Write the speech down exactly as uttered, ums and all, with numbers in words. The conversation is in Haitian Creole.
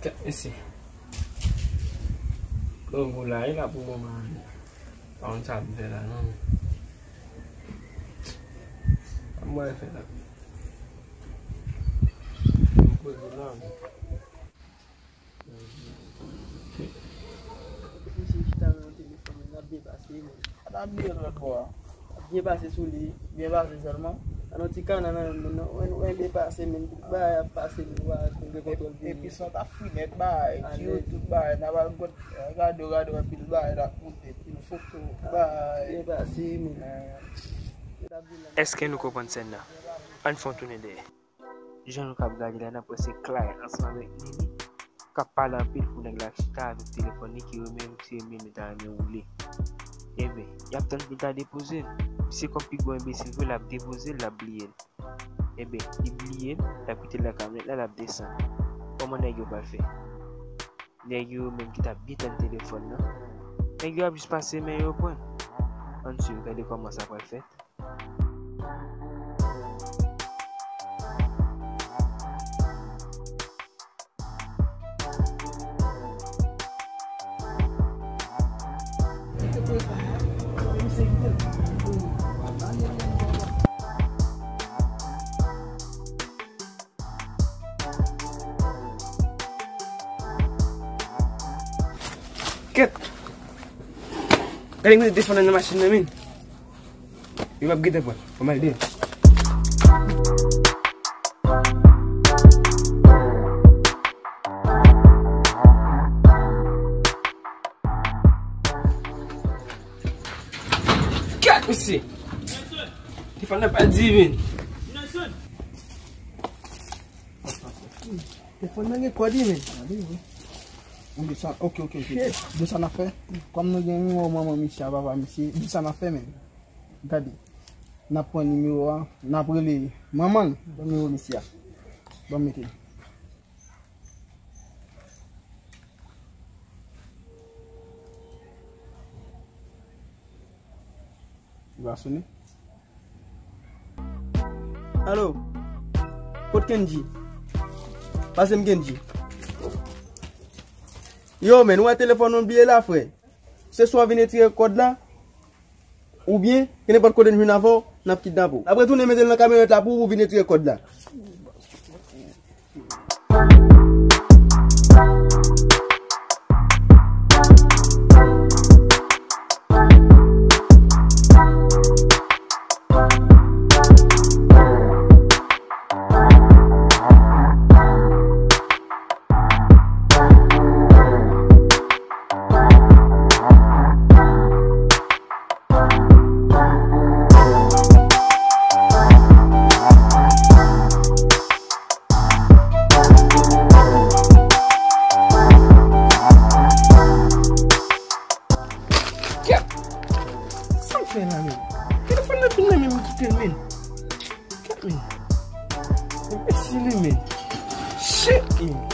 Kèt mesye. Grangou la, e la pou moman an. Pa konn sa m fè la, non. Sa m pral fè la. M poze la. Misye chita nan telefòn, l ap depase, men. Sa ta bliye l lòt bò a. Ap byen pase sou li, byen pase sèlman. An yon ti kanal nan men moun nan, wè, wè, byen pase, men tout bagay ap pase, nou pa gen kontwòl pou li. Epi san t ap fri nèt, bagay, ti yo, tout bagay, n ap al gade, gade, anpil bagay, l ap moute, anpil foto, bagay. Byen pase, men. Èske nou konprann sèn nan? Ann fè yon tounen dèyè. Jan nou k ap gade la, n ap wè se Clay ansanm avèk Nini k ap pale anpil pou nèg la chita avèk telefòn li ki yo menm, se yo menm yo ta renmen woule. Enben, y ap tann pou l ta depoze l. Misye kòm pi gwo enbesil vre, l ap depoze l, l ap bliye l. Enben, li bliye l, l ap kite l nan kamyonèt la, l ap desann. Kòman nèg yo pral fè? Nèg yo menm ki t ap byen tann telefòn nan, nèg yo ap jis pase men yo pran. Ann swiv, gade kòman sa pral fèt. Kèt! Gade m mete telefòn nan nan machin nan, men. Yo p ap gentan pran. Fò m al deyò. Kèt, mesye! Telefòn nan pa di, men. Telefòn nan gen kòd, wi, men. Gade, wi. Bon, sa, ok, ok, ok. Shit. Bon, sa n ap fè? Kòm nou gen nimewo manman misye a, papa misye, bon, sa n ap fè, men. Gade. N ap pran nimewo a, n ap rele manman l. Ban m nimewo misye a. Ban m mete. Li pa sonnen. Alo? Kot Kendji? Pase m Kendji. Yo, men, ou wè telefòn ou bliye la, frè? Se swa w vin retire kòd la, oubyen, kenenpòt kote n jwenn avè w, n ap kidnape w. N ap retounen mete l nan kamyonèt la pou ou vin retire kòd la. Kèt! Sa m fè la, men? Telefòn nan vin nan men m, m kite l, men. Kèt, men. Enbesil li, men. Shit, men.